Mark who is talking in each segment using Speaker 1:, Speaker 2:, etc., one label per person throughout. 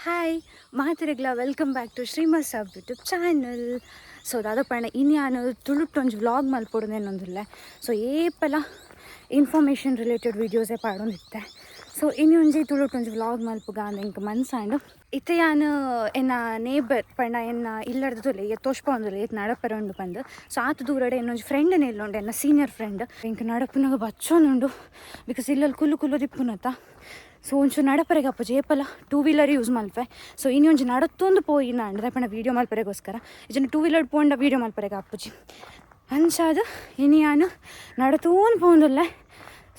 Speaker 1: Hi ಮಾತೆರೆಗ್ಲ, welcome back to Shrimas sub YouTube channel. So ದಾದಪಂಡ, ಇನ್ಯಾನು ತುಳುಟ್ಟೊಂಜಿ ವ್ಲಾಗ್ ಮಲ್ಪೊಡುನೇನೊಂದುಲ್ಲೆ. ಸೊ ಏಪಲ ಇನ್ಫಾರ್ಮೇಷನ್ ರಿಲೇಟೆಡ್ ವೀಡಿಯೋಸೇ ಪಾಡೊಂದಿತ್ತೆ. ಸೊ ಇನಿ ಒಂಜಿ ತುಳುಟ್ಟೊಂಜಿ ವ್ಲಾಗ್ ಮಲ್ಪುಗ ಅಂದ್ ಎಂಕ್ ಮನ್ಸಾಂಡ್. ಇತ್ತೆ ಯಾನ್ ಎನ್ನ ನೇಬರ್ ಪಂಡ ಎನ್ನ ಇಲ್ಲಡ್ದು ತುಲೆ ತೋಷ್ಪೊಂದುಲ್ಲೆ, ಏತ್ ನಡಪರೆ ಉಂಡು ಪಂದ್. ಸೊ ಆತ್ ದೂರಡೆ ಇನ್ನೊಂಜಿ ಫ್ರೆಂಡ್ ಇಲ್ಲುಂಡು, ಎನ್ನ ಸೀನಿಯರ್ ಫ್ರೆಂಡ್. ಎಂಕ್ ನಡಪುನಗ ಬಚ್ಚೊಂದುಂಡು, because ಇಲ್ಲಲ್ಲಿ ಕುಲ್ಲು ಕುಲ್ಲು ದಿಪ್ಪುನತ. ಸೊ ಒಂಚೂರು ನಡಪರೆಗೆ ಅಪ್ಪಜಿ. ಏಪಲ ಟೂ ವೀಲರ್ ಯೂಸ್ ಮಲ್ಪೆ. ಸೊ ಇನಿ ಒಂಜಿ ನಡತ್ತೊಂದು ಪೋಯಿನ ಅಂಡ ಪಂಡ ವೀಡಿಯೋ ಮಲ್ಪರೆಗೋಸ್ಕರ. ಇಜನ ಟೂ ವೀಲರ್ ಪೋಂಡ ವೀಡಿಯೋ ಮಲ್ಪರೆಗೆ ಅಪ್ಪುಜಿ. ಅಂಚಾದ್ ಇನಿ ಯಾನು ನಡತೂನ್ ಪೋಂದುಲ್ಲೆ.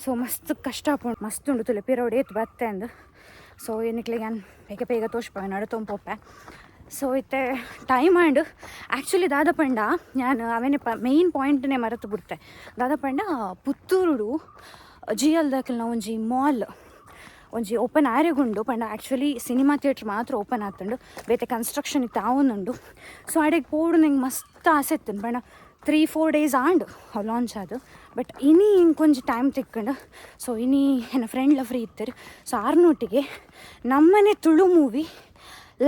Speaker 1: ಸೊ ಮಸ್ತ್ ಕಷ್ಟ ಆಪುಂಡು, ಮಸ್ತ್ ಉಂಡು. ತುಲೆ ಪಿರವುಡು ಏತ್ ಬತ್ತೆ ಅಂದ್. ಸೊ ನಿಕ್ಲೆಗ್ ಯಾನ್ ಬೇಗ ಬೇಗ ತೋಷ್ಪ ನಡತೊಂದು ಪೋಪೆ. ಸೊ ಇತ್ತೆ ಟೈಮ್ ಆಂಡ್. ಆ್ಯಕ್ಚುಲಿ ದಾದ ಪಂಡ, ಯಾನ್ ಅವೇನೆ ಪ ಮೇಯ್ನ್ ಪಾಯಿಂಟ್ನೇ ಮರೆತು ಬಿಡ್ತೆ. ದಾದ ಪಂಡ, ಪುತ್ತೂರುಡು ಜಿ ಎಲ್ ದಕಲ್ನ ಒಂಜಿ ಮಾಲ್ ಒಂಜಿ ಓಪನ್ ಆರೆಗುಂಡು. ಪಂಡ ಆ್ಯಕ್ಚುಲಿ ಸಿನಿಮಾ ಥಿಯೇಟ್ರ್ ಮಾತ್ರ ಓಪನ್ ಆತುಂಡು, ಬೇತೆ ಕನ್ಸ್ಟ್ರಕ್ಷನ್ ಇತ್ತು ಆವೊಂದುಂಡು. ಸೊ ಅಡೆಗೆ ಪೋಡು ನಂಗೆ ಮಸ್ತ್ ಆಸೆ ಇತ್ತು. ಪಂಡ 3-4 ಡೇಸ್ ಆಂಡ್ ಅವು ಲಾಂಚ್ ಆದು. ಬಟ್ ಇನಿ ಇಂಕೊಂಜಿ ಟೈಮ್ ತಿಕ್ಕಂಡು. ಸೊ ಇನಿ ಎನ್ನ ಫ್ರೆಂಡ್ಲ ಫ್ರೀ ಇತ್ತೆರ್. ಸೊ ಆರ್ನೊಟ್ಟಿಗೆ ನಮ್ಮನೆ ತುಳು ಮೂವಿ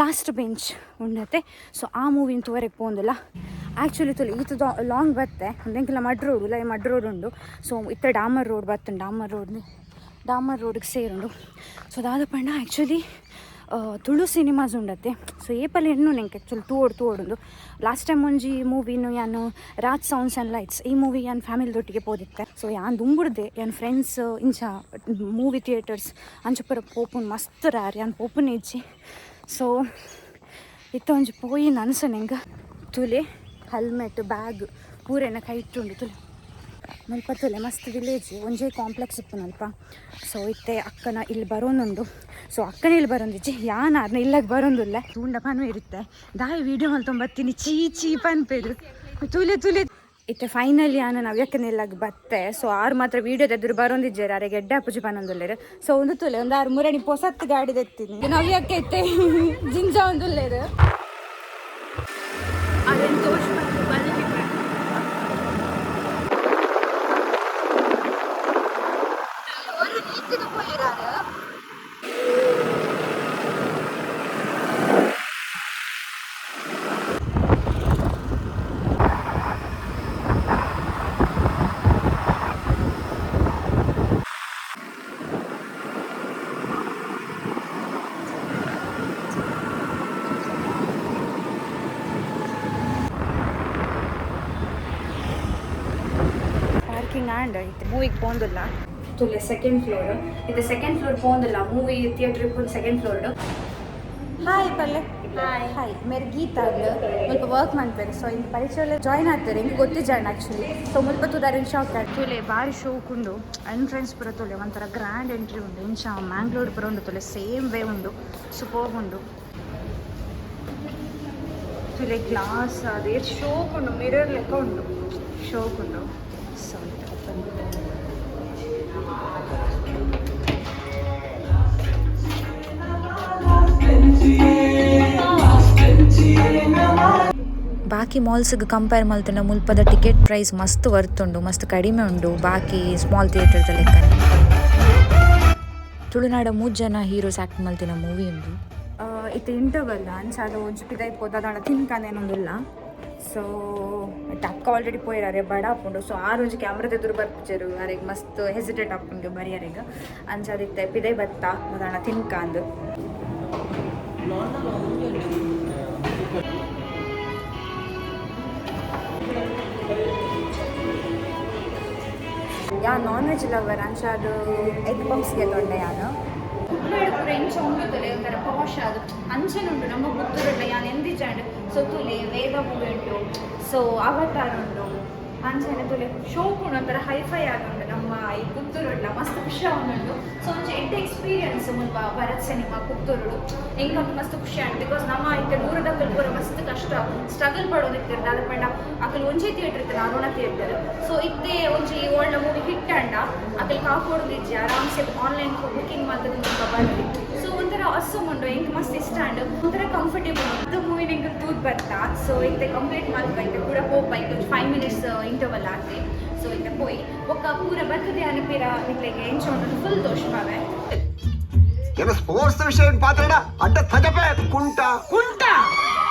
Speaker 1: ಲಾಸ್ಟ್ ಬೆಂಚ್ ಉಂಡತೆ. ಸೊ ಆ ಮೂವಿನ ತೂವರೆಗೆ ಪೋಂದುಲ್ಲ. ಆ್ಯಕ್ಚುಲಿ ತುಲು ಈತ ಲಾಂಗ್ ಬತ್ತೆ. ಎಂಕಲ ಮಡ್ ರೋಡ್ ಇಲ್ಲ, ಮಡ್ ರೋಡ್ ಉಂಡು. ಸೊ ಇತ್ತೆ ಡಾಮರ್ ರೋಡ್ ಬತ್ತುಂಡು. ಡಾಮರ್ ರೋಡ್, ಡಾಮರ್ ರೋಡ್ಗೆ ಸೇರುಂಡು. ಸೊ ದಾದ ಪಂಡ, ಆ್ಯಕ್ಚುಲಿ ತುಳು ಸಿನಿಮಾಸ್ ಉಂಡತೆ. ಸೊ ಏಪಲ ಎನ್ನು ನೆಂಕ್ ಆ್ಯಕ್ಚುಲಿ ತೂವೊಡು ತೂವೊಡುಂದು. ಲಾಸ್ಟ್ ಟೈಮ್ ಒಂಜಿ ಮೂವಿನು ಯಾನು ರಾಜ್ ಸೌಂಡ್ಸ್ ಆ್ಯಂಡ್ ಲೈಟ್ಸ್, ಈ ಮೂವಿ ಯಾನ್ ಫ್ಯಾಮಿಲಿ ದೊಟ್ಟಿಗೆ ಪೋದಿತ್ತೆ. ಸೊ ಯಾನ್ ದುಂಬುಡ್ದೆ ಯಾನ್ ಫ್ರೆಂಡ್ಸ್ ಇಂಚ ಮೂವಿ ಥಿಯೇಟರ್ಸ್ ಅಂಚ ಪೂರ ಪೋಪುನ್ ಮಸ್ತ್ ರ್ಯಾರ್, ಯಾನ್ ಪೋಪುನ ಇಜ್ಜಿ. ಸೊ ಇತ್ತ ಒಂಜಿ ಪೋಯಿ ಅನ್ಸನೆಂಗ್. ತುಲೆ, ಹೆಲ್ಮೆಟ್, ಬ್ಯಾಗ್ ಪೂರೆನ ಕೈಟುಂಡು. ತುಲೆ, ಮುಲ್ಪ ತುಲೆ, ಮಸ್ತ್ ವಿಲೇಜ್, ಒಂಜೇ ಕಾಂಪ್ಲೆಕ್ಸ್ ಇಪ್ಪುನಲ್ಪ. ಸೊ ಇತ್ತೆ ಅಕ್ಕನ ಇಲ್ಲಿ ಬರೋನುಂಡು. ಸೊ ಅಕ್ಕನ ಇಲ್ಲಿ ಬರೋಂದಿಜ್ಜಿ, ಯಾನ್ ಆರ್ನ ಇಲ್ಲಗ್ ಬರೋಂದುಲ್ಲ. ತೂಂಡ ಪನು ಇರುತ್ತೆ, ದಾಯಿ ವೀಡಿಯೋ ಮಲ್ತೊಂಬತ್ತೀನಿ, ಚೀ ಚೀ ಪನ್ಪೆರು. ತುಲೆ ತುಲೆ, ಇತ್ತೆ ಫೈನಲಿ ಯಾನ್ ನವ್ಯಕ್ಕನ ಇಲ್ಲಗ್ ಬತ್ತೆ. ಸೊ ಆರು ಮಾತ್ರ ವೀಡಿಯೋದ ಎದುರು ಬರೋಂದಿಜ್ಜೆರ್, ಅರೆಗೆ ಎಡ್ಡೆ ಅಪ್ಪುಜಿ ಪನೊಂದುಲ್ಲೆರ್. ಸೊ ಒಂದು ತುಲೆ, ಒಂದು ಆರು ಮುರಣಿ ಪೊಸತ್ ಗಾಡಿ ದೆತ್ತೀನಿ. ನವ್ಯಕ್ಕೆ ಇತ್ತೆ ಜಿಂಜ ಒಂದುಲ್ಲೆರ್. ಅರೆನ್ ತೋಷ್. ಪಾರ್ಕಿಂಗ್ ಆಂಡ್ ಇತ್ತೆ ಮೂವಿಗೆ ಪೋಂದುಲ್ಲ. ತುಲೆ, ಸೆಕೆಂಡ್ ಫ್ಲೋರ್ ಇದು. ಸೆಕೆಂಡ್ ಫ್ಲೋರ್ ಪೋಂದುಲ್ಲ, ಮೂವಿ ಥಿಯೇಟರ್ ಇಪ್ಪುನ ಸೆಕೆಂಡ್ ಫ್ಲೋರ್. ಹಾಯ್ ಪಲ್ಲೆ.
Speaker 2: ಹಾಯ್.
Speaker 1: ಹಾಯ್, ಮೇರ್ ಗೀತಾ ಮುಲ್ಪ ವರ್ಕ್ ಮಾಡ್ತಾರೆ. ಸೊ ಇಂದು ಪರಿಚಯ ಜಾಯ್ನ್ ಆಗ್ತಾರೆ, ಹಿಂಗೆ ಗೊತ್ತಿಜ್ಜಾಂಡ್ ಆ್ಯಕ್ಚುಲಿ. ಸೊ ಮುಲ್ಪ ತೂದಾರಿನ ಶಾಕ್. ತುಲೆ, ಬಾರಿ ಶೋಕ್ ಉಂಡು. ಎಂಟ್ರೆನ್ಸ್ ಪೂರ ತುಲೆ, ಒಂಥರ ಗ್ರ್ಯಾಂಡ್ ಎಂಟ್ರಿ ಉಂಡು. ಇಂಚ ಮ್ಯಾಂಗ್ಳೂರ್ ಪೂರ ಉಂಡು. ತುಲೆ, ಸೇಮ್ ವೇ ಉಂಡು, ಸೂಪರ್ ಉಂಡು. ತುಲೆ, ಗ್ಲಾಸ್ ಅದು ಎಷ್ಟು ಶೋಕ್ ಉಂಡು, ಮಿರರ್ ಲೆಕ್ಕ ಉಂಡು, ಶೋಕ್ ಉಂಡು. ಸೊ ಓಪನ್.
Speaker 3: ಬಾಕಿ ಮಾಲ್ಸ್ಗೆ ಕಂಪೇರ್ ಮಲ್ತಂಡ ಮುಲ್ಪದ ಟಿಕೆಟ್ ಪ್ರೈಸ್ ಮಸ್ತ್ ವರ್ತುಂಡು, ಮಸ್ತ್ ಕಡಿಮೆ ಉಂಡು ಬಾಕಿ ಸ್ಮಾಲ್ ಥಿಯೇಟರ್ದ ಲೆಕ್ಕನೆ. ತುಳುನಾಡ ಮೂಜ್ ಜನ ಹೀರೋಸ್ ಆಕ್ಟ್ ಮಲ್ತಿನ ಮೂವಿ ಉಂದು.
Speaker 1: ಇತ್ತೆ ಇಂಟರ್ವಲ್, ಅಂಚಾದ ಒಂಜಿ ಪಿದೈ ಪೋದಾದಣ ತಿನ್ಕಂದೇನೊಂದುಲ್ಲ. ಸೊ ಅಕ್ಕ ಆಲ್ರೆಡಿ ಪೋಯಿರಾರೆ, ಬಡ ಆಪುಂಡು. ಸೊ ಆರು ಒಂಜಿ ಕ್ಯಾಮ್ರಾದ ಎದುರು ಬರ್ಪುಜೆರು, ಅರೆಗ್ ಮಸ್ತ್ ಹೆಸಿಟೇಟ್ ಆಪುಂಡು ಬರಿಯರೆಗ್. ಅಂಚಾದಿತ್ತೆ ಪಿದೈ ಬತ್ತ ದಾದಣ ತಿನ್ಕಂದು. ಯಾ ನಾನ್ ವೆಜ್ ಲವರ್, ಅಂಚಾದ್ ಎಗ್ ಪಫ್ಸ್ ಗೆತೊಂಡೆ ಯಾನು. ಕುಡ್ಬೇಡ ಪೂರ ಇಂಚ ಉಂಡು. ತುಲೆ, ಒಂಥರ ಪಾಶ್ ಅದು ಅಂಚನೆ ಉಂಡು. ನಮ್ಮ ಪುತ್ತೂರುಡ್ಲ ಯಾನ್ ಎಂದಿಜಾಂಡ್. ಸೊ ತುಲೆ, ವೇದ ಮೂವಿ ಉಂಟು, ಸೊ ಅವತಾರ್ ಉಂಡು. ಅಂಚನೆ ತುಲೆ, ಶೋಕ್ ಉಂಡು, ಒಂಥರ ಹೈಫೈ ಆದುಂಡು. ನಮ್ಮ ಈ ಪುತ್ತೂರುಡ್ಲ ಮಸ್ತ್ ಖುಷಿ ಆವೊಂದುಂಡು. ಸೊ ಒಂಜಿ ಎಡ್ಡೆ ಎಕ್ಸ್ಪೀರಿಯನ್ಸ್ ಮುಲ್ಪ ಭರತ್ ಸಿನಿಮಾ ಪುತ್ತೂರುಡು. ಎಂಕಂತ ಮಸ್ತ್ ಖುಷಿ ಆಂಡ್, because ನಮ್ಮ ಇತ್ತೆ ದೂರದಕುಲು ಪೂರ ಮಸ್ತ್ ಕಷ್ಟ ಸ್ಟ್ರಗಲ್ ಪಡೋದಿತ್ತೆರ್. ದಾದ ಪಂಡ ಅಕುಲು ಒಂಜೇ ಥಿಯೇಟರ್ ಇತ್ತು, ಅರುಣ ಥಿಯೇಟರ್. ಸೊ ಇತ್ತೆ ಒಂಜಿ ಒಳ್ಳೆ ಮೂವಿ ಹಿಟ್ ಆಂಡ ಅಕುಲು ಕಾಪೊಡುದಿಜ್ಜಿ, ಆರಾಮ್ಸೆ ಆನ್ಲೈನ್ ಬುಕಿಂಗ್ ಮಲ್ತುದು ಮುಲ್ಪ ಬರ್ಪಿ. ಸೊ ಒಂಥರ ಅಸ್ಸಮ್ ಉಂಡು, ಎಂಕ್ ಮಸ್ತ್ ಇಷ್ಟ ಆಂಡ್, ಒಂಥರ ಕಂಫರ್ಟೇಬಲ್. ಇದು ಮೂವಿ ಎಂಕ್ ತೂದ್ ಬರ್ತಾ. ಸೊ ಇತ್ತೆ ಕಂಪ್ಲೀಟ್ ಮಲ್ಪ ಇತ್ತೆ ಕೂಡ ಪೋಪ. ಇತ್ತೆ ಒಂಜಿ 5 ಮಿನಿಟ್ಸ್ ಇಂಟರ್ವಲ್ ಆತೆ. ಸೊ ಇತ್ತೆ ಪೋಯಿ ಬೊಕ್ಕ ಪೂರ ಬರ್ತದೆ ಅನಪಿರ ನಿಕ್ಲೆಗ್ ಎಂಚ ಉಂಡು ಫುಲ್ ತೋಷ್ಪಾವೆ.
Speaker 4: என்ன ஸ்போர்ட்ஸ் விஷயம் பாத்தேடா, அட்ட தஜப்பே.
Speaker 2: ಕುಂಟ ಕುಂಟ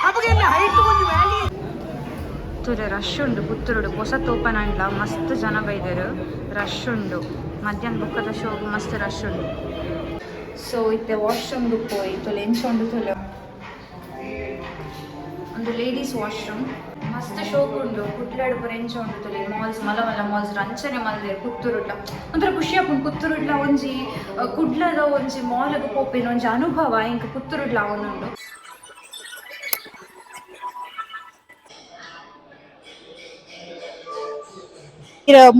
Speaker 2: ಅಪ್ಪಗೆಲ್ಲ ಹೈಟ್ ಕೊಂಚ ವ್ಯಾಲಿ.
Speaker 1: ತೂಲೆ, ರಶ್ ಉಂಡು. ಪುತ್ತೂರುಡು ಪೊಸತ್ ಓಪನ್ ಆಂಡ್ಲ ಮಸ್ತ್ ಜನ ಬೈದೆರ್. ರಶ್ ಉಂಡು. ಮಧ್ಯಾಹ್ನ ಬೊಕ್ಕದ ಶೋಗ್ ಮಸ್ತ್ ರಶ್ ಉಂಡು. ಸೊ ಇತ್ತೆ ವಾಶ್ರೂಮ್ಗೆ ಪೋಯಿ. ತೂಲೆ ಎಂಚ ಉಂಡು ತೂಲೆ. ಒಂದು ಲೇಡೀಸ್ ವಾಶ್ರೂಮ್. ಮಸ್ತ್ ಶೋಕ್ ಉಂಡು. ಕುಡ್ಲಡ್ ಪೂರ ಎಂಚ ಉಂಡು ತೂಲೆ. ಮಾಲ್ಸ್, ಮಲ್ಲ ಮಲ್ಲ ಮಾಲ್ಸ್ ಅಂಚನೆ ಮಲ್ದೆರ್ ಪುತ್ತೂರುಡ್ಲ. ಒಂಥರ ಖುಷಿ ಆಪುಂಡು. ಪುತ್ತೂರುಡ್ಲ ಒಂಜಿ ಕುಡ್ಲದ ಒಂಜಿ ಮಾಲ್ಗ್ ಪೋಪಿನ ಒಂಜಿ ಅನುಭವ ಎಂಕ್ ಪುತ್ತೂರುಡ್ಲ ಆವೊಂದುಂಡು.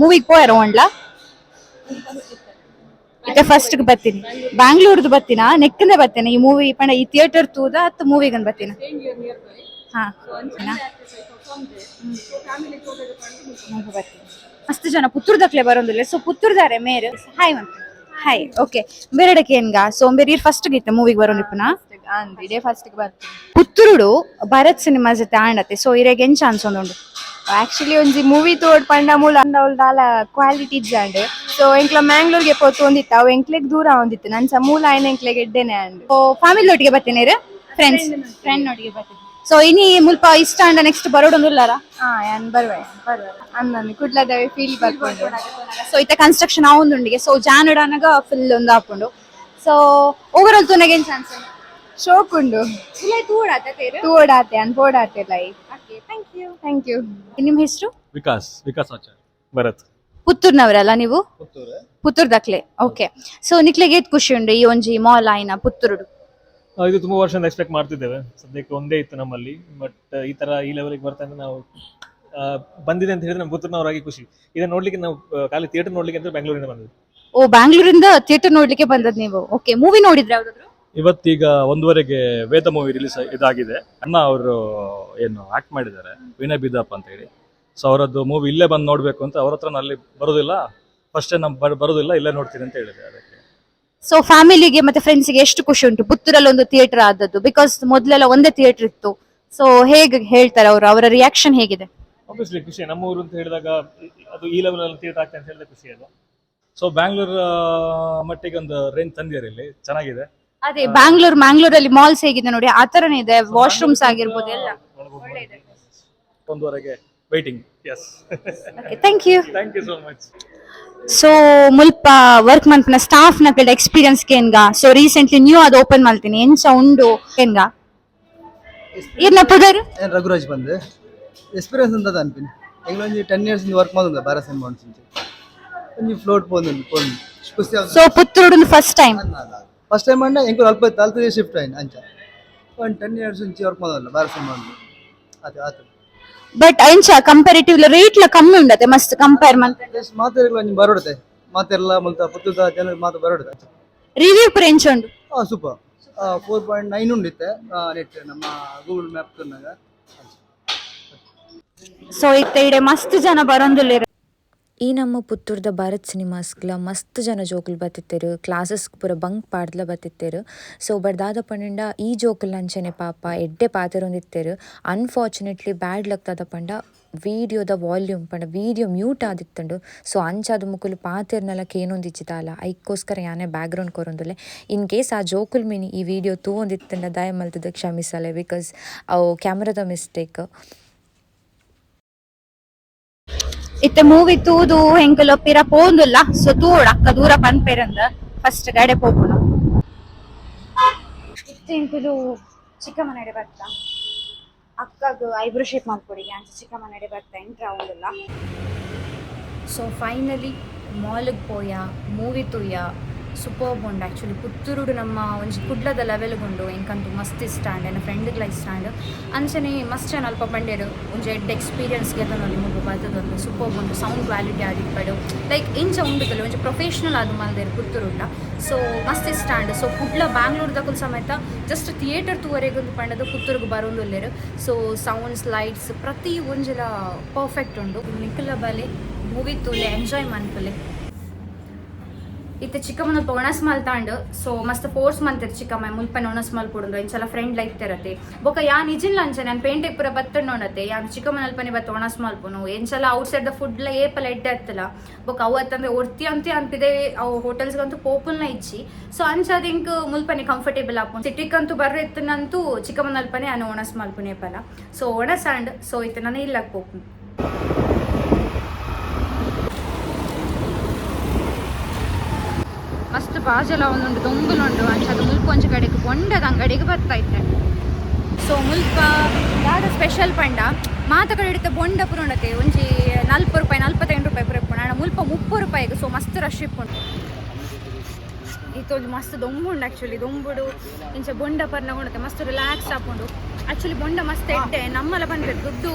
Speaker 1: ಮೂವಿಗೆ ಪೋಯಾರ ಓಂಡ್ಲ? ಇತ್ತೆ ಫಸ್ಟ್ ಬತ್ತೀನಿ, ಬ್ಯಾಂಗ್ಳೂರ್ದು ಬತ್ತಿನ. ನೆಕ್ಕಂದೆ ಬತ್ತೇನೆ ಈ ಮೂವಿ ಪಂಡ ಈ ಥಿಯೇಟರ್ ತೂದ ಅತ್ತ ಮೂವಿಗಂದ್ ಬತ್ತಿನ? ಹಾ, ಬರ್ತೀನಿ. ಮಸ್ತ್ ಜನ ಪುತ್ತೂರ್ದಕ್ಲೆ ಬರೋದಿಲ್ಲ. ಸೊ ಪುತ್ತೂರ್ದಾರೆ ಮೇರ್. ಹಾಯ್ ಮಂತ್. ಹಾಯ್. ಓಕೆ, ಬೇರೆಡಕ್ಕೆ ಏನ್ಗ? ಸೊ ಬೇರೆ ಫಸ್ಟ್ ಗಿತ್ತ ಮೂವಿಗೆ ಬರೋನಿಪ್ಪನ?
Speaker 4: ಅಂದ್ ಇದೇ ಫಸ್ಟ್ ಬರ್ತೀನಿ.
Speaker 1: ಪುತ್ತೂರುಡು ಭರತ್ ಸಿನಿಮಾಸ್ ಜೊತೆ ಆಂಡತೆ. ಸೊ ಇರೆಗ್ ಎಂಚ ಅನ್ಸೊಂದುಂಡು?
Speaker 4: ಆಕ್ಚುಲಿ ಒಂಜಿ ಮೂವಿ ತೋಡ್ ಪಂಡ ಮೂಲ ಅವ್ಲು ದಾಲ ಕ್ವಾಲಿಟಿ ಇಜ್ಜಾಂಡ್. ಸೊ ಎಂಕ್ಲ ಮ್ಯಾಂಗ್ಳೂರ್ಗೆ ಪೋತು ಒಂದಿತ್ತು, ಅವು ಎಂಕ್ಲೆಗ್ ದೂರ ಒಂದಿತ್ತು. ನನ್ ಸ ಮೂಲ ಆಯ್ನ ಎಂಕ್ಲೆಗ್ ಎಡ್ಡೆನೆ ಅಂಡ್.
Speaker 1: ಫ್ಯಾಮಿಲಿ ಒಟ್ಟಿಗೆ ಬತ್ತೇನೆ? ಫ್ರೆಂಡ್ಸ್ ಫ್ರೆಂಡ್ ಒಟ್ಟಿಗೆ ಬತ್ತೇನೆ. ಸೊ ಇನಿ ಮುಲ್ಪ ಇಷ್ಟ ಅಂಡ ನೆಕ್ಸ್ಟ್ ಬರೋಡೊಂದುಲ್ಲಾರ?
Speaker 4: ಹಾ, ಯಾನ್ ಬರ್ವೆ ಬರ್ವೆ ಅಂದ್ ಕುಡ್ಲದವೆ ಫೀಲ್ ಬರ್ಕೊಂಡು.
Speaker 1: ಸೊ ಇತ್ತೆ ಕನ್ಸ್ಟ್ರಕ್ಷನ್ ಆವೊಂದುಂಡಿಗೆ. ಸೊ ಜಾನುಡಾನಗ ಫುಲ್ ಒಂದು ಆಪುಂಡು. ಸೊ ಓವರ್ ಆಲ್ ತೂನಗ ಎಂಚ ಅನ್ಸಂಡು?
Speaker 4: ಶೋಕ್ ಉಂಡು.
Speaker 1: ಇಲ್ಲ, ತೂಡಾತ ತೇರು?
Speaker 4: ತೂಡಾತೆ ಅನ್ ಪೋಡಾತೆ ಲೈ.
Speaker 1: Okay, thank you.
Speaker 4: Thank you.
Speaker 1: ನಿಮ್ಮ ಹೆಸರು?
Speaker 5: ವಿಕಾಸ್, ವಿಕಾಸ್ ಆಚಾರ್, ಭರತ್.
Speaker 1: ಪುತ್ತೂರ್ನವರಲ್ಲ ನೀವು? ಪುತ್ತೂರ್ ದಕ್ಲೆ. ಓಕೆ, ಸೊ ನಿಕ್ಲೆಗ್ ಏತ್ ಖುಷಿ ಉಂಡು ಈ ಒಂಜಿ ಮಾಲ್ ಆಯ್ನ ಪುತ್ತೂರುಡು?
Speaker 5: ಇದು ತುಂಬಾ ವರ್ಷದಿಂದ ಎಕ್ಸ್ಪೆಕ್ಟ್ ಮಾಡ್ತಿದ್ದೇವೆ. ಸದ್ಯಕ್ಕೆ ಒಂದೇ ಇತ್ತು ನಮ್ಮಲ್ಲಿ. ಬಟ್ ಈ ತರ ಈ ಲೆವೆಲ್ಗೆ ಬರ್ತಾನೆ ನಾವು ಬಂದಿದೆ ಅಂತ ಹೇಳಿದ್ರೆ ನಮ್ಮ ಪುತ್ತೂರಿನವರಾಗಿ ಖುಷಿ. ಇದನ್ನ ನೋಡ್ಲಿಕ್ಕೆ ನಾವು ಖಾಲಿ ಥಿಯೇಟರ್ ನೋಡ್ಲಿಕ್ಕೆ ಅಂತ ಬೆಂಗಳೂರಿಂದ ಬಂದಿದ್ವಿ.
Speaker 1: ಓ, ಬ್ಯಾಂಗ್ಳೂರಿಂದ ಥಿಯೇಟರ್ ನೋಡ್ಲಿಕ್ಕೆ ಬಂದದ್ ನೀವು. ಓಕೆ, ಮೂವಿ ನೋಡಿದ್ರೆ ಯಾವ್ದಾದ್ರು?
Speaker 6: ಇವತ್ತೀಗ 1:30ಕ್ಕೆ ವೇದ ಮೂವಿ ರಿಲೀಸ್ ಇದಾಗಿದೆ. ಅಣ್ಣ ಅವರು ಏನು ಆಕ್ಟ್ ಮಾಡಿದ್ದಾರೆ, ವಿನಯ್ ಬಿದಾಪ್ ಅಂತ ಹೇಳಿ. ಸೊ ಅವರದ್ದು ಮೂವಿ ಇಲ್ಲೇ ಬಂದು ನೋಡಬೇಕು ಅಂತ. ಅವ್ರ ಹತ್ರ ಅಲ್ಲಿ ಬರೋದಿಲ್ಲ, ಫಸ್ಟ್ ಟೈಮ್ ನಾವು ಬರೋದಿಲ್ಲ, ಇಲ್ಲೇ ನೋಡ್ತೀನಿ ಅಂತ ಹೇಳಿದೆ ಅದಕ್ಕೆ.
Speaker 1: ಸೊ ಫ್ಯಾಮಿಲಿಗೆ ಮತ್ತೆ ಫ್ರೆಂಡ್ಸ್ ಗೆ ಎಷ್ಟು ಖುಷಿ ಉಂಟು ಪುತ್ತೂರಲ್ಲಿ ಒಂದು ಥಿಯೇಟರ್ ಆದದ್ದು? Because ಮೊದ್ಲೆಲ್ಲ ಒಂದೇ ಥಿಯೇಟರ್ ಇತ್ತು. ಸೊ ಹೇಗೆ ಹೇಳ್ತಾರೆ ಅವರು? ಅವರ ರಿಯಾಕ್ಷನ್ ಹೇಗಿದೆ?
Speaker 5: ಆಬ್ವಿಯಸ್ಲಿ ಖುಷಿ. ನಮ್ಮ ಊರು ಅಂತ ಹೇಳಿದಾಗ, ಅದು ಈ ಲೆವೆಲ್ ಅಲ್ಲಿ ಥಿಯೇಟರ್ ಆಗ್ತದೆ ಅಂತ ಹೇಳಿದ್ರೆ ಖುಷಿ ಅಲ್ವಾ?
Speaker 6: ಸೊ ಬ್ಯಾಂಗ್ಳೂರ್ ಮಟ್ಟಿಗೆ ಒಂದು ರೇಂಜ್ ತಂದಿದ್ದಾರೆ ಇಲ್ಲಿ, ಚೆನ್ನಾಗಿದೆ.
Speaker 1: ಅದೇ ಬ್ಯಾಂಗ್ಳೂರ್ ಮ್ಯಾಂಗ್ಳೂರಲ್ಲಿ ಮಾಲ್ಸ್ ಹೇಗಿದೆ ನೋಡಿ, ಆ ತರನೇ ಇದೆ. ವಾಶ್ರೂಮ್ಸ್ ಆಗಿರ್ಬೋದು, ಎಲ್ಲ.
Speaker 6: 1:30ಗೆ waiting, yes.
Speaker 1: Thank you.
Speaker 5: Thank you so much.
Speaker 1: So ಮುಲ್ಪ ವರ್ಕ್ ಮನ್ಪುನ ಸ್ಟಾಫ್ ನಕಲ್ಡ ಎಕ್ಸ್ಪೀರಿಯನ್ಸ್ ಕೇನ್ಗ. ಸೊ ರೀಸೆಂಟ್ಲಿ ನ್ಯೂ ಅದು ಓಪನ್ ಮಾಡ್ತೀನಿ, ಎಂಚ ಉಂಡು ಕೇನ್ಗ. ಇರ್ನ ಪುದರ್?
Speaker 7: ಏನು ರಘುರಾಜ್ ಬಂದು. ಎಕ್ಸ್ಪೀರಿಯನ್ಸ್ ಅಂತ ಅನ್ಪಿನಿ. ಎಂಗ್ಲ ಒಂಜಿ 10 ಇಯರ್ಸ್ ವರ್ಕ್ ಮಾಡೋದು ಭಾರತ್ ಸಿನಿಮಾ ಒಂಜಿ ಒಂಜಿ ಫ್ಲೋಟ್ ಪೋಂದು ಪೋಂದು ಖುಷಿ.
Speaker 1: ಸೊ ಪುತ್ತೂರುಡು ಫಸ್ಟ್ ಟೈಮ್?
Speaker 7: ಫಸ್ಟ್ ಟೈಮ್ ಅಂಡ ಎಂಕುಲು ಅಲ್ಪ ಅಲ್ಪ ಶಿಫ್ಟ್ ಆಯ್ನ. ಅಂಚ ಒಂದು 10 ಇಯರ್ಸ್ ಇಂಚಿ ವರ್ಕ್ ಮಾಡೋದಲ್ಲ ಭಾರತ್ ಸಿನಿಮಾ ಆತು ಆತು.
Speaker 1: ಬಟ್ ಎಂಚ ಕಂಪ್ಯಾರಿಟಿವ್ ರೇಟ್ ಲ ಕಮ್ಮಿ ಉಂಡತೆ ಮಸ್ತ್ ಕಂಪೇರ್ ಮಲ್ತ್?
Speaker 7: ಜಸ್ಟ್ ಮಾತೆರ್ಲ ಒಂಜಿ ಬರೋಡುತ್ತೆ, ಮಾತೆರ್ಲ ಮುಲ್ತ ಪುತ್ತೂರ್ದ ಜನರು ಮಾತು ಬರೋಡುತ್ತೆ.
Speaker 1: ರಿವ್ಯೂ ಪೂರ ಎಂಚ ಉಂಡು?
Speaker 7: ಹಾಂ, ಸೂಪರ್. 4.9 ಉಂಡಿತ್ತೆ ನೆಟ್ ನಮ್ಮ ಗೂಗಲ್ ಮ್ಯಾಪ್ ತನ್ನಾಗ.
Speaker 1: ಸೊ ಇತ್ತೆ ಇಡೆ ಮಸ್ತ್ ಜನ ಬರೋಂದುಲ್ಲೆರ್.
Speaker 3: ಈ ನಮ್ಮ ಪುತ್ತೂರ್ದ ಭಾರತ್ ಸಿನಿಮಾಸ್ಗ್ಲ ಮಸ್ತ್ ಜನ ಜೋಕುಲು ಬತ್ತಿತ್ತೆರ್. ಕ್ಲಾಸಸ್ ಪೂರ ಬಂಕ್ ಪಾಡ್ದ್ಲ ಬತ್ತಿತ್ತೆರ್. ಸೊ ಬಟ್ ದಾದ ಪಂಡ, ಈ ಜೋಕುಲು ಅಂಚನೆ ಪಾಪ ಎಡ್ಡೆ ಪಾತೆರೊಂದಿತ್ತೆರ್. ಅನ್ಫಾರ್ಚುನೇಟ್ಲಿ ಬ್ಯಾಡ್ ಲಕ್ ದಾದ ಪಂಡ, ವೀಡಿಯೋದ ವಾಲ್ಯೂಮ್ ಪಂಡ ವೀಡಿಯೋ ಮ್ಯೂಟ್ ಆದಿತ್ತುಂಡು. ಸೊ ಅಂಚಾದ್ ಮುಕುಲು ಪಾತೆರ್ನಲ ಕೇನೊಂದಿಜ್ಜಿ ದಾಲ. ಐಕ್ಕೋಸ್ಕರ ಯಾನೆ ಬ್ಯಾಕ್ಗ್ರೌಂಡ್ ಕೊರೊಂದುಲ್ಲೆ. ಇನ್ ಕೇಸ್ ಆ ಜೋಕುಲು ಮಿನಿ ಈ ವೀಡಿಯೋ ತೂವೊಂದಿತ್ತುಂಡ ದಯ ಮಲ್ತುದು ಕ್ಷಮಿಸಲೆ, because ಅವು ಕ್ಯಾಮ್ರಾದ ಮಿಸ್ಟೇಕ್.
Speaker 1: ಇತ್ತೆ ಮೂವಿ ತೂದು ಎಂಕುಲು ಪಿರ ಪೋಂದುಲ್ಲ. ಸೊ ತೂವೊಡು, ಅಕ್ಕ ದೂರ ಪನ್ಪೆರಂದ ಫಸ್ಟ್ ಗಾಡೆ ಪೋಪುನು. ಇತ್ತೆ ಎಂಕುಲು ಚಿಕ್ಕಮ್ಮನಡೆ ಬರ್ತಾ. ಅಕ್ಕಗ್ ಐಬ್ರೋ ಶೇಪ್ ಮಲ್ಪೊಡಿಗೆ ಅಂಚ ಚಿಕ್ಕಮ್ಮನಡೆ ಬರ್ತಾ, ಎಂಟ್ರ್ ಆವೊಂದುಲ್ಲ.
Speaker 3: ಸೊ ಫೈನಲಿ ಮಾಲಿಗೆ ಪೋಯ, ಮೂವಿ ತೂಯ. ಸೂಪರ್ಬ್ ಉಂಡು. ಆ್ಯಕ್ಚುಲಿ ಪುತ್ತೂರುಡು ನಮ್ಮ ಒಂಜಿ ಕುಡ್ಲದ ಲೆವೆಲ್ಗುಂಡು. ಎಂಕಂತೂ ಮಸ್ತ್ ಇಷ್ಟ ಆಂಡ್, ಎನ್ನ ಫ್ರೆಂಡ್ಗ್ಲ ಇಷ್ಟ ಆಂಡ್. ಅಂಚನೆ ಮಸ್ತ್ ಜನ ಅಲ್ಪ ಪಂಡೇರು, ಒಂಜಿ ಎಡ್ಡೆ ಎಕ್ಸ್ಪೀರಿಯನ್ಸ್ ಗೆತೊನೊಲಿ ಮುಲ್ಪ ಬತ್ತದೊಂದು, ಸೂಪರ್ಬ್ ಉಂಡು, ಸೌಂಡ್ ಕ್ವಾಲಿಟಿ ಆದಿಪ್ಪಡು, ಲೈಕ್ ಇಂಚ ಉಂಡುತ್ತಲ್ಲ, ಒಂಜಿ ಪ್ರೊಫೆಷ್ನಲ್ ಆದ್ ಮಲ್ದೆರ್ ಪುತ್ತೂರುಡ್ಲ. ಸೊ ಮಸ್ತ್ ಇಷ್ಟ ಆಂಡ್. ಸೊ ಕುಡ್ಲ ಬ್ಯಾಂಗ್ಳೂರ್ದಕುಲು ಸಮೇತ ಜಸ್ಟ್ ಥಿಯೇಟರ್ ತೂವರೆಗೊಂದು ಪಂಡದು ಪುತ್ತೂರುಗು ಬರೋಂದುಲ್ಲೆರ್. ಸೊ ಸೌಂಡ್ಸ್, ಲೈಟ್ಸ್ ಪ್ರತಿ ಒಂಜಿಲ ಪರ್ಫೆಕ್ಟ್ ಉಂಡು. ನಿಕುಲ ಬಲೆ, ಮೂವಿ ತೂಲೆ, ಎಂಜಾಯ್ ಮನ್ಪುಲೆ. ಇತ್ತೆ ಚಿಕ್ಕಮ್ಮನ ಒಣಸ್ ಮಲ್ತಾಂಡ್. ಸೊ ಮಸ್ತ್ ಫೋರ್ಸ್ ಮಂತಿರ್ ಚಿಕ್ಕಮ್ಮ ಮುಲ್ಪನೆ ಒಣಸ್ ಮಲ್ಪುಡುಂದು. ಇಂಚಲ ಫ್ರೆಂಡ್ ಲೈಕ್ ತೆರತೆ ಬೊಕ ಯಾನ್ ಇಜಿಲ್ಲ ಅಂಚನೆ ನಾನು ಪೇಂಟೆಗ್ ಪೂರ ಬತ್ತಂಡ್ ನೋಡತ್ತೆ. ಯಾನ್ ಚಿಕ್ಕಮ್ಮನ ಅಲ್ಪನೆ ಬತ್ತ ಒಣಸ್ ಮಲ್ಪುನು. ಎಂಚಲ ಔಟ್ ಸೈಡ್ the food ಲ ಏಪಲ ಎಡ್ಡೆ ಅತ್ತಲ. ಬೊಕ ಅವು ಅತ್ತಂದ್ರೆ ಒರ್ತಿ ಅಂತ ಅನ್ಪಿದೆ, ಅವು ಹೋಟೆಲ್ಸ್ ಅಂತೂ ಪೋಪುಲ್ನ ಇಜ್ಜಿ. ಸೊ ಅಂಚಾದ ಇಂಕ್ ಮುಲ್ಪನೆ ಕಂಫರ್ಟೇಬಲ್ ಆಪುಂಡು. ಸಿಟಿಗಂತೂ ಬರ್ರೆ ಇತ್ತನಂತೂ ಚಿಕ್ಕಮ್ಮನ ಅಲ್ಪನೆ ಯಾನ್ ಒಣಸ್ ಮಲ್ಪುನೆ ಏಪಲ. ಸೊ ಒಣಸ್ ಆಂಡ್. ಸೊ ಇತ್ತೆ ನಾನು ಇಲ್ಲಕ್ ಪೋಪುನು. ಮಸ್ತ್ ಬಾಜಲ ಒಂದುಂಡು, ದೊಂಬುಲುಂಡು. ಅಂಚಾದ ಮುಲ್ಪ ಒಂಜಿ ಕಡೆಗೆ ಬೊಂಡದ ಅಂಗಡಿಗೆ ಬರ್ತಾ ಇತ್ತೆ. ಸೊ ಮುಲ್ಪ ದಾದ ಸ್ಪೆಷಲ್ ಪಂಡ, ಮಾತ ಕಡೆ ಹಿಡಿತ ಬೊಂಡ ಪೂರ ಉಂಡತೆ, ಒಂಜಿ 40 ರೂಪಾಯಿ, 45 ರೂಪಾಯಿ ಪೂರ ಇಪ್ಪುಂಡು. ಆಂಡ ಮುಲ್ಪ 30 ರೂಪಾಯಿಗೆ. ಸೊ ಮಸ್ತ್ ರಶ್ ಇಪ್ಪುಂಡು. ಇತ್ತೊಂಜಿ ಮಸ್ತ್ ದೊಂಬುಂಡು ಆ್ಯಕ್ಚುಲಿ. ದೊಂಬುಡು ಇಂಚ ಬೊಂಡ ಪರ್ನ ಉಂಡತೆ, ಮಸ್ತ್ ರಿಲ್ಯಾಕ್ಸ್ ಆಪುಂಡು. ಆ್ಯಕ್ಚುಲಿ ಬೊಂಡ ಮಸ್ತ್ ಎಡ್ಡೆ. ನಮ್ಮಲ ಪನ್ಪೆರ್ ದುಡ್ಡು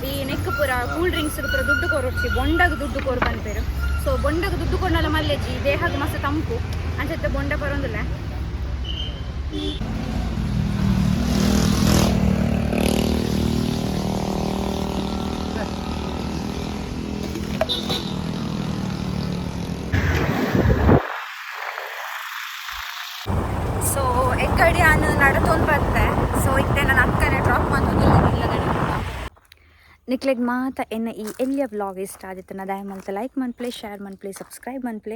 Speaker 3: ಈ ನೆಕ್ ಪೂರ ಕೂಲ್ ಡ್ರಿಂಕ್ಸ್ ಪೂರ ದುಡ್ಡು ಕೊರೊಡ್ಚಿ, ಬೊಂಡಗ್ ದುಡ್ಡು ಕೊರು ಪನ್ಪೆರ್. ಸೊ ಬೊಂಡಗ್ ದುಡ್ಡು ಕೊರ್ನಲ ಮಲ್ಲೆಜ್ಜಿ, ದೇಹಗ್ ಮಸ್ತ್ ತಂಪು ಅಂಚತ್ತೆ ಬೊಂಡ ಪರೊಂದಿಲ್ಲ. ಸೊ ಎಕ್ಕಡಿ ನಾನು ನಡತೊಂದು ಬರ್ತೆ. ಸೊ ಇತ್ತೆ ನನ್ನ ಅಕ್ಕನೆ ಡ್ರಾಪ್ ಮಾಡ್ತೊಂದಿಲ್ಲ ಇಲ್ಲ. ನಿಕ್ಲೆಗ್ ಮಾತ ಎನ್ನ ಈ ಎಲ್ಲಿಯ ವ್ಲಾಗ್ ಇಷ್ಟ ಆದಿತ್ತು ದಯ ಮಲ್ತ ಲೈಕ್ ಮನ್ಪ್ಲೆ, ಶೇರ್ ಮನ್ಪ್ಲೆ, ಸಬ್ಸ್ಕ್ರೈಬ್ ಮನ್ಪ್ಲೆ.